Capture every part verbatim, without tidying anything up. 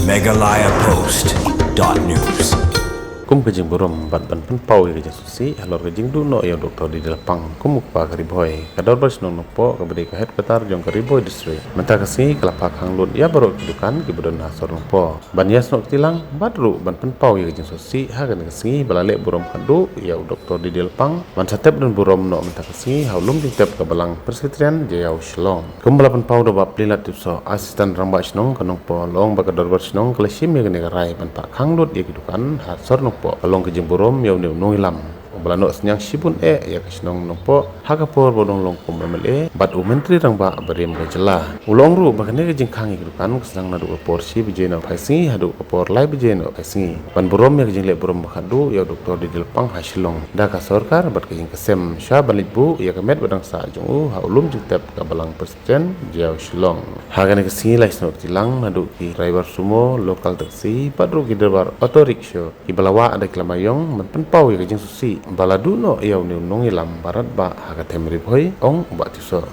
Meghalaya Post dot news. Kum ka jingburom bad ban pynpaw ïa ka jingsngewsih halor ka jingduh noh ïa u Doktor D D Lapang kum u kpa ka Ri Bhoi, ka Dorbar Shnong Nongpoh kaba dei ka headquarter jong ka Ri Bhoi District mynta ka sngi ka la phah khang lut ïa baroh ki dukan kiba don ha sor Nongpoh ban ïasnoh kti lang bad ruh ban pynpaw ïa ka jingsngewsih ha kane ka sngi ba la leh burom khadduh ïa u Doktor D D Lapang ban sa tep don burom noh mynta ka sngi ha u lum jingtep ka Balang Presbyterian Jaiaw Shillong. Kumba la pynpaw da u Bah Plilat Tipsoh, Assistant Rangbah Shnong ka Nongpoh, la ong ba ka Dorbar Shnong ka la shim ïa kane ka rai ban phah khang lut ïa ki dukan ha sor Nongpoh ka long ka jingburom ïa une u nongïalam uba la noh synñiang shibun eh ïa ka shnong Nongpoh ha ka por ba u dang long kum M L A bad u Myntri Rangbah barim ka jylla. U la ong ruh ba kane ka jingkhang ïa ki dukan ka sdang naduh ka por shi baje noh phai sngi haduh ka por lai baje noh phai sngi ban burom ïa ka jingleh burom ba khadduh ïa u Doktor D D Lapang ha Shillong da ka sorkar bad ka jingkyrshan sha ban leit buh ïa ka met ba dang sah jong u ha u lum jingtep ka Balang Presbyterian Jaiaw Shillong. Ha kane ka sngi la ïasnoh kti lang naduh ki driver sumo, local taxi bad ruh ki driver auto rickshaw kiba la wah da ki lama ïong ban pynpaw ïa ka jingsngewsih ba la duh noh ïa une u nongïalam ba radbah ha ka them Ri Bhoi, ong u Bah Tipsoh.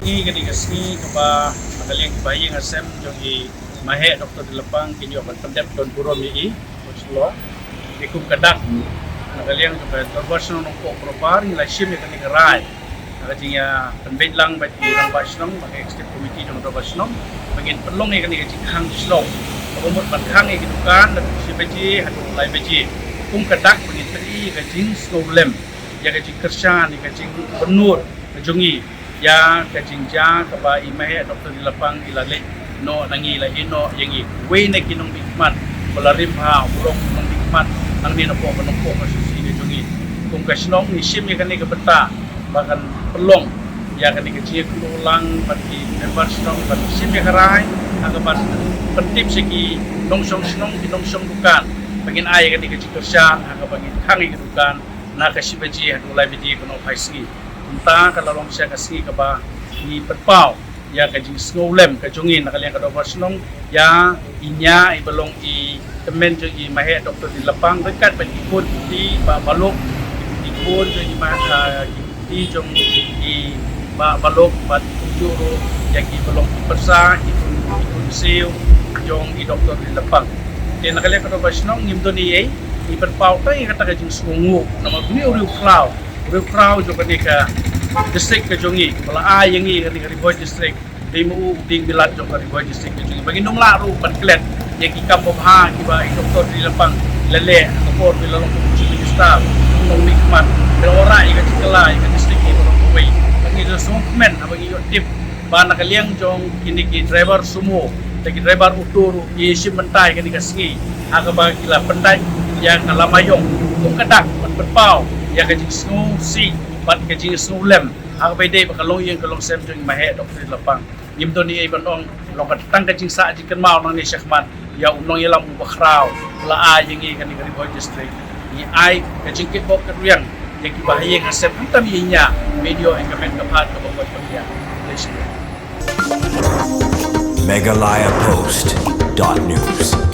Ngi kane ka sngi kaba na ka liang ki bahaïing hasem jong i Maheh Doktor D D Lapang kin ïoh ban pyndep don burom ïa i. Kum ka dak na ka liang jong ka Dorbar Shnong Nongpoh Proper ngi la shim ïa kane ka rai ha ka jingïapynbeit lang bad ki Rangbah Shnong bad ka Executive Committee jong ka Dorbar Shnong ba ngin pynlong ïa kane ka jingkhang shnong kaba mut ban khang ïa ki dukan naduh shi baje haduh lai baje. Kum ka dak ba ngin pyni ïa ka jingsngewlem, ïa ka jingkyrshan, ïa ka jingpynnud ka jong ngi ïa ka jingjia kaba i Maheh Doktor D D Lapang i la leit noh na ngi, la ïehnoh ïa ngi. Uwei na ki nongmihkhmat ba la rim bha, u long nongmihkhmat nangne napoh ka Nongpoh constituency ka jong ngi. Kum ka shnong ngi shim ïa kane ka bynta ba kan pynlong ïa kane ka jingïakynduh lang bad ki member shnong ban shim ïa ka rai ha kaban pyntip sha ki nongshong shnong, ki nongshong dukan ba ngin ai ïa kane ka jingkyrshan ha kaba ngin khang ïa ka dukan na ka shi baje haduh lai baje kano phai sngi. Kumta ka la long sha ka sngi kaba ngi pynpaw ïa ka jingsngewlem ka jong ngi na ka liang ka Dorbar Shnong ïa i nia iba long i tymmen jong i Maheh Doktor D D Lapang ryngkat bad ki khun ki kti Bah Balok, ki khun jong i Maheh, ah, ki kti jong i Bah Balok bad kumjuh ruh ïa kiba long ki pyrsa, ki khun, ki khun siew jong i Doktor D D Lapang. Te na ka liang ka Dorbar Shnong ngim don ei ei, ngi pynpaw tang ïa kata ka jingsngewnguh namar une u riewkhraw, u riewkhraw jong kane ka district ka jong ngi ba la ai ïa ngi kane ka Ri Bhoi District. Dei ma u u dieng bilat jong ka Ri Bhoi District ka jong ngi ba ngin ym lah ruh ban klet ïa ki kam babha kiba i Doktor D D Lapang i la leh ha ka por ba i la long kum u Chief Minister, u nongmihkhmat, ba la wanrah ïa ka jingkylla ïa ka district ngi ba long kawei. Ba ngi la sngewkmen haba ngi ïoh tip ba na ka liang jong kine ki driver sumo, da ki driver auto ruh ki shim bynta ïa kane ka sngi ha kaba ki la pyndait ïa ka lama ïong kum ka dak ban pynpaw ïa ka jingsngewsih bad ka jingsngewlem ha kaba ïadei bad ka longïing ka longsem jong i Maheh Doktor D D Lapang. Ngim don ei ei ban ong, long ka tang ka jingsah jingkynmaw nangne shakhmat ïa u nongïalam uba khraw u la ai ïa ngi kane ka Ri Bhoi District. Ngi ai ka jingkitbok kitrwiang ïa ki bahaïing hasem, khamtam ïa i nia, ba i ïoh ïa ka met ka phad kaba koit ba khiah. Khublei shibun. Meghalaya Post dot news.